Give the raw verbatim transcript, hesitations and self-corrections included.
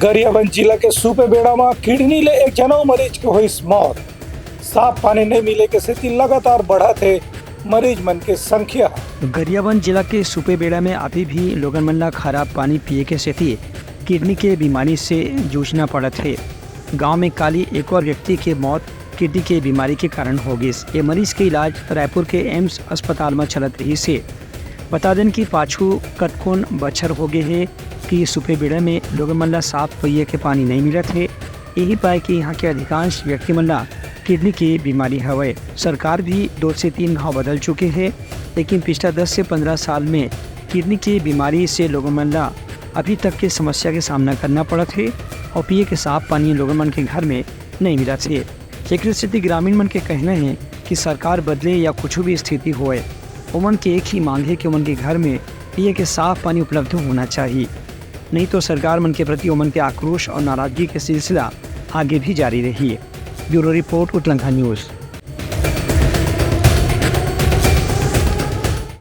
गरियाबंद जिला के सुपेबेड़ा म किडनी ले एक जनऊ मरीज के होइस मौत। साफ पानी नहीं मिले के सेती लगातार बढ़त हे मरीज मन के संख्या। गरियाबंद जिला के सुपेबेड़ा में अभी भी लोगन मन ला खराब पानी पिए के सेती किडनी के बीमारी से जूझना पड़त हे। गांव में काली एक और व्यक्ति के मौत किडनी के बीमारी के कारण हो गिस। ये मरीज के इलाज रायपुर के एम्स अस्पताल में चलत रहिस हे। बता देन कि पाछू कतकोन बछर हो गे हे कि सुपेबेड़ा में लोगन मन ला साफ पइए के पानी नहीं मिलत हे। यही पाए कि यहाँ के अधिकांश व्यक्ति मन ला किडनी के बीमारी हवय। सरकार भी दो से तीन घाव बदल चुके हे, लेकिन पिछला दस से पन्द्रह साल में किडनी के बीमारी से लोगन मन ला अभी तक के समस्या के सामना करना पड़त हे और पिए के साफ पानी लोगन मन के घर में नहीं मिलत हे। जेकर सेती ग्रामीण मन के कहना हे कि सरकार बदले या कुछ भी स्थिति होए, ओमन के एक ही मांग हे कि ओमन के घर में पिए के साफ पानी उपलब्ध होना चाहिए, नहीं तो सरकार मन के प्रति ओमन के आक्रोश और नाराजगी के सिलसिला आगे भी जारी रही। ब्यूरो रिपोर्ट, उतलंघा न्यूज़।